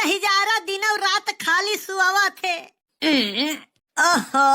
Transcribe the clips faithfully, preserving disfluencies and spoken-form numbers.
हजारा दिनौ रात खाली सुआवत है। हम्म, ओहो,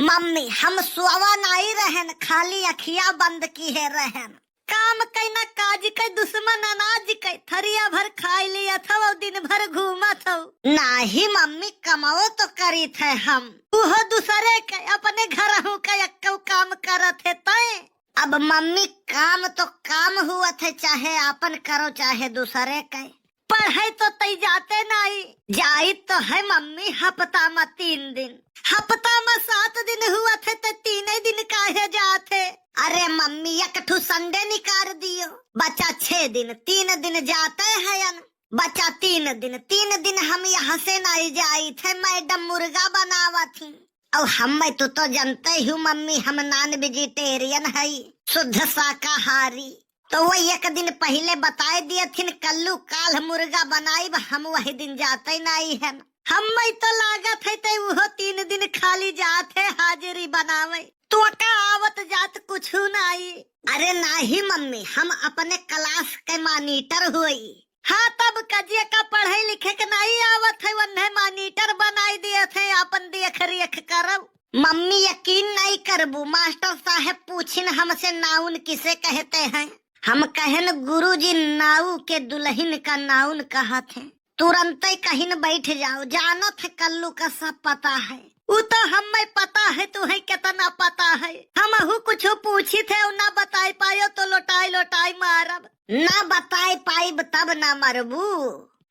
मम्मी, हम सुआवा नाई रहन, खाली अखिया बंद किहे रहन। काम कै ना काज कै, दुश्मन अनाज कै, थरिया भर खाई लियत हौ, दिन भर घूमत हौ। नाही मम्मी, कमाओ तो करीत है हम। उहो दूसरे कै, अपने घरहू कै एक्कौ काम करत है तै। अब मम्मी, काम तो काम हुवत है, चाहे आपन करो, चाहे दूसरे कै। पढ़ै तो तै जाते नाई। जाइत तो है मम्मी, हफ्ता मा तीन दिन। हफ्ता मा सात दिन हुवत है, तै तीनै दिन काहे जात है? अरे मम्मी, एक ठू Sunday निकार दियो, बचा छे दिन, तीन दिन जाते हैं न, बचा तीन दिन। तीन दिन हम यहाँ से नाई जाइत है, मैडम मुर्गा बनावत ही। अउ हम्मै तू तो जनते हू मम्मी, हम non vegetarian हई, शुद्ध शाकाहारी। तो वो एक दिन पहिले बताए दिए थिन, कल्लू काल्ह मुर्गा बनाइब, हम वही दिन जाते नाई है। हम्मै तो लागत है तै उहो तीन दिन खाली जात है हाजिरी बनावे, तोका आवत जात कुछु नाई। अरे नाही मम्मी, हम अपने class के monitor होई। हाँ, तब का जेका पढ़ै लिखै के नाई आवत है, वन्है monitor बनाई दियत है, आपन देख रेख करब। मम्मी, यकीन नाई करबू, मास्टर साहेब पूछिन हमसे, noun किसे कहते हैं? हम कहन, गुरुजी, नाऊ के दुलहिन का noun कहत हैं। तुरंतै कहिन, बैठ जाओ, जानत है कल्लू का सब पता है। उ तो हम्मै पता है, तुहैं केतना पता है। हमहू कुछु पूछित है अउ ना बताई पायो तो लोटाई लोटाई मारब। ना बताई पाइब तब ना मरबू।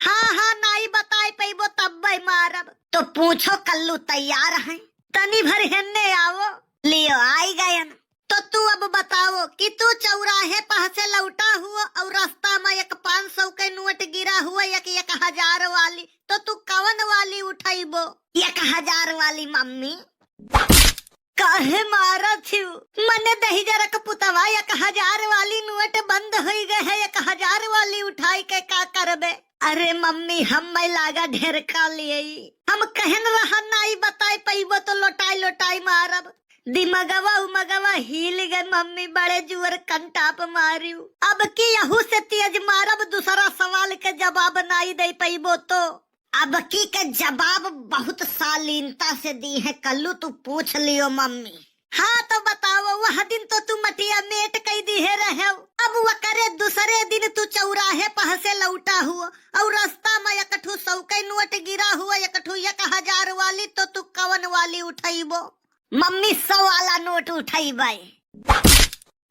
हाँ, हाँ, नाई बताई पइबो तब्बै मारब। तो पूछो कल्लू, तैयार है। तनी भर हेन्ने आवो। लियो, आई गयन। तो तू अब बताओ कि तू चौराहे पह से लौटा हुआ अउ रस्ता मा एक पाँच सौ के नोट गिरा हुआ, एक एक हजार वाली, तो तू कवन वाली उठइबो? एक हजार वाली मम्मी। काहे मारत हिउ? मने दहिजरा क पुतवा एक हजार वाली नोट बंद होइ गए है, एक हजार वाली उठाई के का करबे? अरे मम्मी, हम्मै लागा ढेर का लियई। हम कहन रहा नाई बताई पइबो तो लोटाई लोटाई मारब। दिमगवा उमगवा हिल गए मम्मी, बड़े जुअर कंटाप मारिउ। अब की यहू से तेज मारब, दूसरा सवाल के जवाब नाई दे पइबो तो। अब की के जवाब बहुत शालीनता से दी है कल्लू, तू पूछ लियो मम्मी। हाँ तो बताओ, वह दिन तो तू मटिया मेट कई दिहे रहे, अब वकरे दूसरे दिन तू चौराहे पह से लौटा हुआ अउ रस्ता मा एक ठू सौ के नोट गिरा हुआ, एक ठू एक हजार वाली, तो तू कवन वाली उठइबो? मम्मी, सौ वाला नोट उठइबै।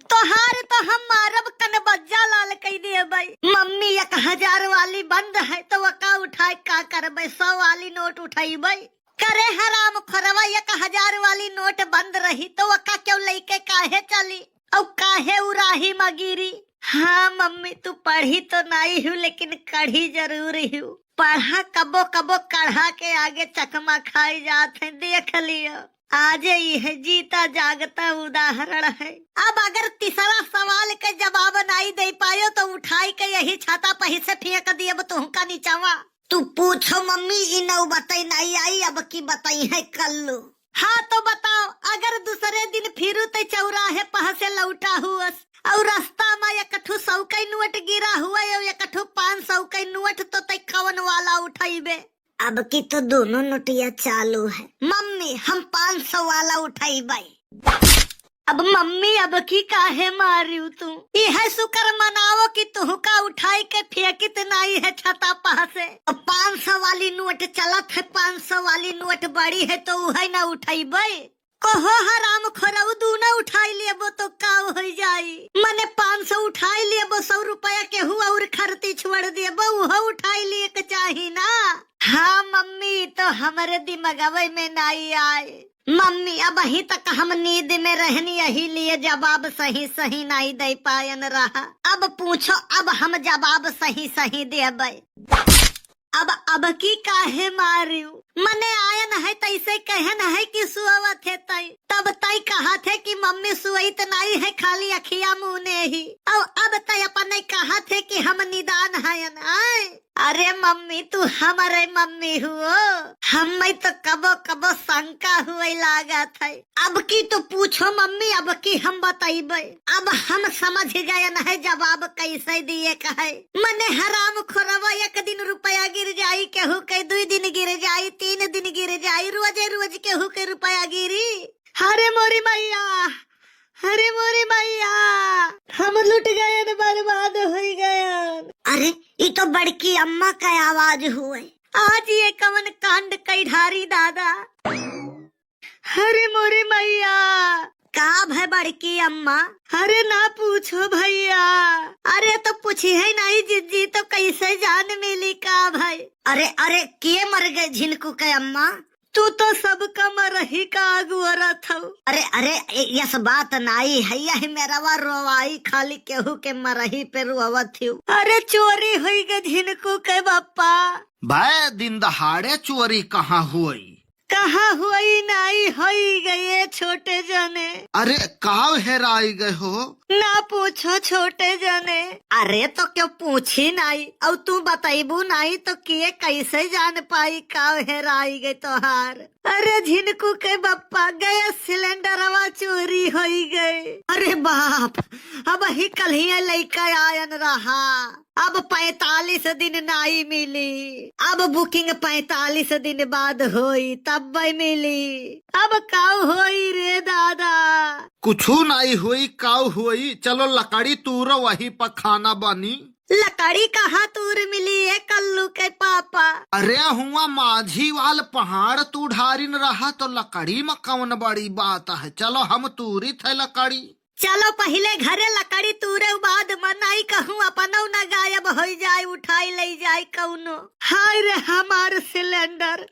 तोहार तो हम मारब कनबज्जा लाल कई देबै। मम्मी, एक हजार वाली बंद है तो वका उठाए का करबै, सौ वाली नोट उठइबै। करे हराम खोरवा, एक हजार वाली नोट बंद रही तो वका केउ लइके काहे चली? अउ काहे उ राही मा गिरी? हाँ मम्मी, तू पढ़ी तो नाई हू लेकिन कढ़ी जरूर हू। पढ़ा कबो कबो कढ़ा के आगे चकमा खाई जात है, देख लियो। आज इहे जीता जागता उदाहरण है। अब अगर तीसरा सवाल के जवाब नाई दे पायो तो उठाई के यही छाता पही से फेंक दियब तुहका नीचवा। तू पूछो मम्मी, ई नौबतै नाई आई, अब की बताई है कल्लू। हाँ तो बताओ, अगर दूसरे दिन फिरू ते चौराहे पह से लौटा हुअस अउ रस्ता मा एक ठू सौ के नोट गिरा हुआ अउ एक ठू पाँच सौ के नोट, तो ते कवन वाला उठइबे? अब की तो दोनों नोटिया चालू है। मम्मी, हम पाँच सौ वाला उठइबै। अब मम्मी, अब की काहे मारिउ तू? इहे शुक्र मनाओ कि तुहका उठाई के फेंकित नाई है छता पह से। अब पाँच सौ वाली नोट चलत है, पाँच सौ वाली नोट बड़ी है तो उहे ना उठइबै। कहो हराम खोरऊ, दूना उठाई लेबो तो का होइ जाई? मने पाँच सौ उठाई लेबो, सौ रुपया केहू और खरती छोड़ देबो, उहो उठाई लिए के चाही ना। हाँ मम्मी, तो हमरे दिमगवे में नाई आए। मम्मी, अबहीं तक हम नींद में रहन, यही लिए जवाब सही सही नाई दे पायन रहा। अब पूछो, अब हम जवाब सही सही देबै। अब, अब की काहे मारिउ? मने आयन है तैसे कहन है कि सुअवत है तई। तब तई कहत है कि मम्मी सुअइत नाई है, खाली अखिया मूने ही। अब, अब तई अपने कहत है कि हम निदान हयन आए। अरे मम्मी, तू हमरे मम्मी हुओ। हम्मै तो कबो कबो शंका हुए लागत है। अब की तो पूछो मम्मी, अब की हम बतइबै। अब हम समझ गयन है जवाब कैसे दिए के है। मने हराम खोरवा एक दिन रुपया गिर जाई, केहू के दुई दिन गिर जाई, तीन दिन गिर जाई, रोजे रोज केहू के रुपया गिरी। अरे मोरी मैया, अरे मोरी मैया, हम लुट गयन, बर्बाद होइ गयन। अरे, ई तो बड़की अम्मा का आवाज हुए। आज ये कवन कांड कई ढारी दादा। अरे मोरी मैया। का भय बड़की अम्मा? अरे ना पूछो भैया। अरे तो पूछी है नहीं जिज्जी, तो कैसे जान मिली का भय? अरे, अरे, के मर गए झिनकू के अम्मा? तू तो सबका मरही का अगुअरत हऊ। अरे, अरे, ए, यस बात नाई है, यही मेरवा रोवाई, खाली केहू के मरही पे रोवत हऊ। अरे चोरी हुई गए झिनकू के बप्पा। भय दिन दहाड़े चोरी कहाँ हुई? कहाँ हुई नाई हुई गए छोटे जने। अरे काव हेराई गए हो? ना पूछो छोटे जने। अरे तो क्यों पूछी नाई, और तू बतैबू नाई तो के कैसे जान पाई काव हेराई गए तोहार? अरे झिनकू के बप्पा, गैस सिलेंडरवा चोरी होई गए। अरे बाप, अब ही कल ही लइका आयन रहा, अब पैंतालीस दिन नाई मिली। अब बुकिंग पैंतालीस दिन बाद होई, तब मिली। अब काऊ होई रे दादा? कुछू नाई होई, काऊ होई? चलो लकड़ी तूरो, वही पर खाना बनी। लकड़ी कहाँ तूर मिली ए कल्लू के पापा? अरे हुआ माझी वाल पहाड़ तू ढारिन रहा तो लकड़ी में कौन बड़ी बात है? चलो हम तूरित है लकड़ी। चलो पहिले घरे लकड़ी तूरे, बाद में नाई कहूँ अपनौ न गायब होई जाए, उठाई लई जाए कौनो। हाय रे हमार सिलेंडर।